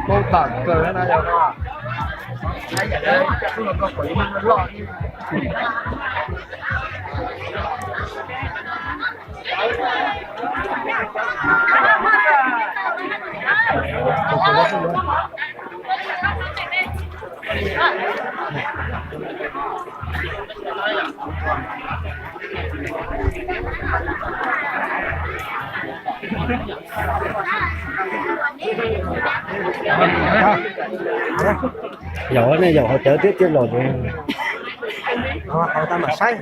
Poob tam kawg na yog no. Yaum ne, yaum hauv cawv thiab tiaj los. Hauv tau mam saib.